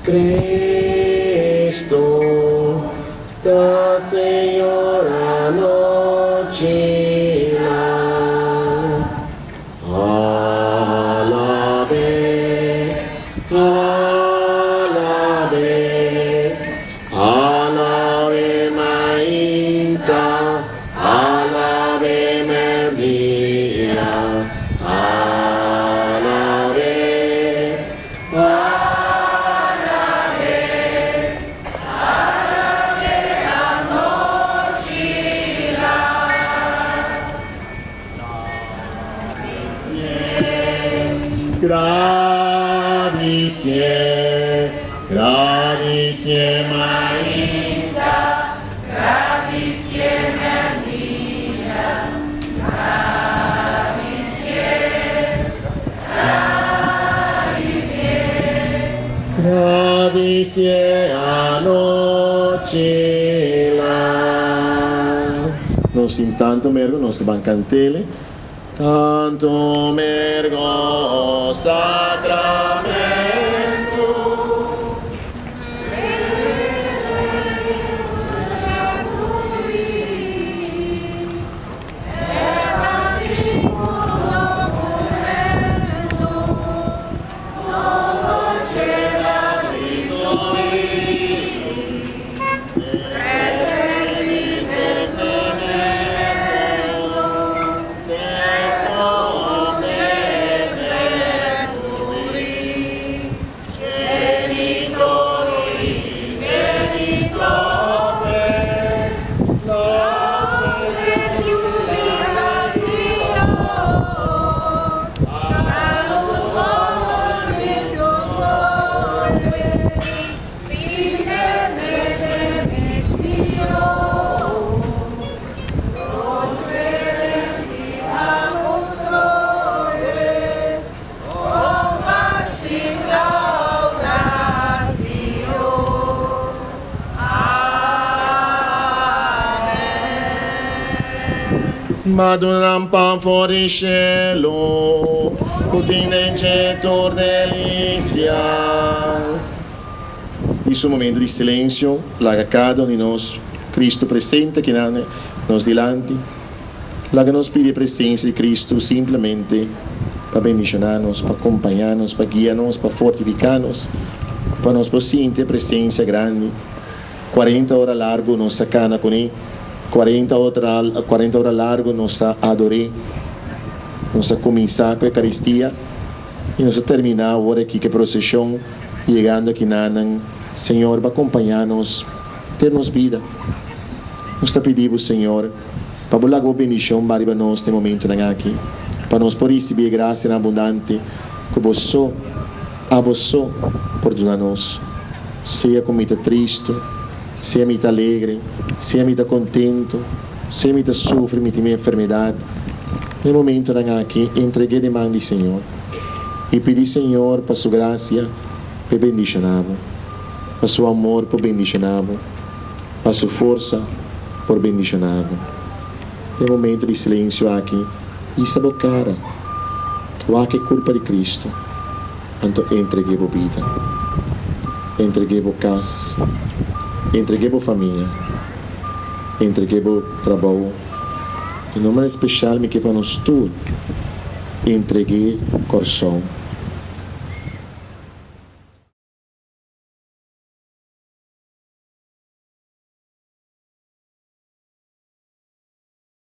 Cristo ta Señor anochi lat. Alab'é, alab'é, alab'é mainta, alab'é merdia, alab'é. Gradisie, gradisie mainta, gradisie merdia, gradisie. Gradisie anochi laat. Nos tin tanto mergo nos ta ban cantele. Tanto mergo sacramento. M'a duna nan pan for di shelu, ku tin den dje tur delisia. Di su momento di silensio, laga kada un di nos Cristo presente akinan nos dilanti. Laga nos pidi e presensia di Cristo simplemente pa bendiciona nos, pa compaña nos, pa guia nos, pa fortifica nos, pa nos por sinti e presensia grandi. Cuarenta ora largo nos a cana cune, cuarenta otra cuarenta ora largo nos a adore. Nos a cuminsa cu Eucaristia y nos a termina awor aki cu e procesion yegando aki nanan. Señor ba compaña nos ter nos bida. Nos ta pidi bo, Señor, pa bo laga bo bendicion ba riba nos den momentonan aki, pa nos por ricibi e gracianan abundante cu bo so, abo so, por duna nos. Sea cu mi ta tristo, sea mi ta alegre, sea mi ta contento, sea mi ta sufri, mi tin mi enfermedad, den momentonan aki entregu'e den man di Señor y pidi Señor pa su gracia p'e bendiciona bo, pa su amor por bendiciona bo. Pa su forsa por bendiciona bo. Den momento di silencio aki, hisa bo cara, wak e curpa di Cristo, anto entregue bo bida, entregue bo cas, entregue bo famia, entregue bo trabou, y nomber especial mi ke pa nos tur entregue Corsou.